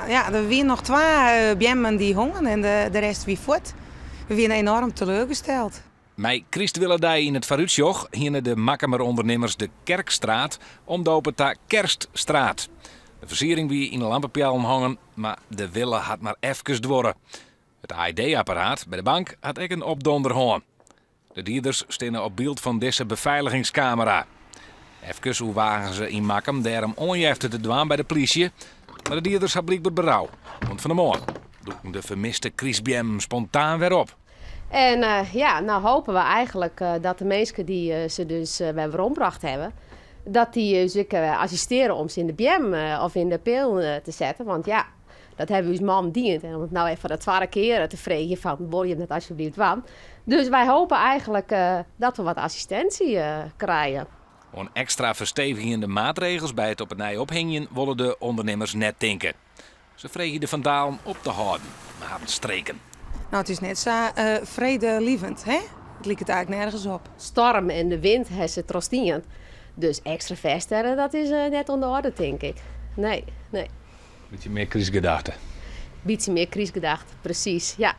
Ja, der wiene noch twa beammen dy't hongen en de rest wie fuort. We wiene enoarm teleurgesteld. Mei Krystwilledei yn it foarútsjoch hiene de Makkumer ûndernimmers de Kerkstraat omdope ta Kerststraat. De fersiering wie yn de lampepeallen hongen, mar de wille hat mar efkes duorre. It AED-apparaat by de bank hat ek in opdonder hân. De dieders steane op byld fan dizze befeiligingskamera. Efkes oerwagen se yn Makkum dêrom oanjefte te dwaan by de plysje, mar de dieders ha blykber berou, want fan 'e moarn dûkten de fermiste krystbeammen spontaan wer op. En ja, no hopen we eigenlik dat de minsken dy't se dus wer werombrocht hawwe, dat dy ús ek assistearje om se yn de beam of yn de peallen te setten. Want ja, dat hawwe ús mannen dien. En om it no even foar de twadde kear te freegjen fan wolle jim dat alsjeblieft dwaan. Dus wy hopen eigenlik dat we wat assistinsje krije. Oan ekstra ferstevigjende maatregels by it op 'e nij ophingjen wolle de ûndernimmers net tinke. Se freegje de fandalen op te hâlden mei harren streken. No, it is net sa fredelievend, hè? It liket eigentlik nergens op. Stoarm en de wind ha se trochstien. Dus ekstra fêststelle, dat is net oan de oarder, tink ik. Nee, nee. Bytsje mear krystgedachte. Bytsje mear krystgedachte, presys, ja.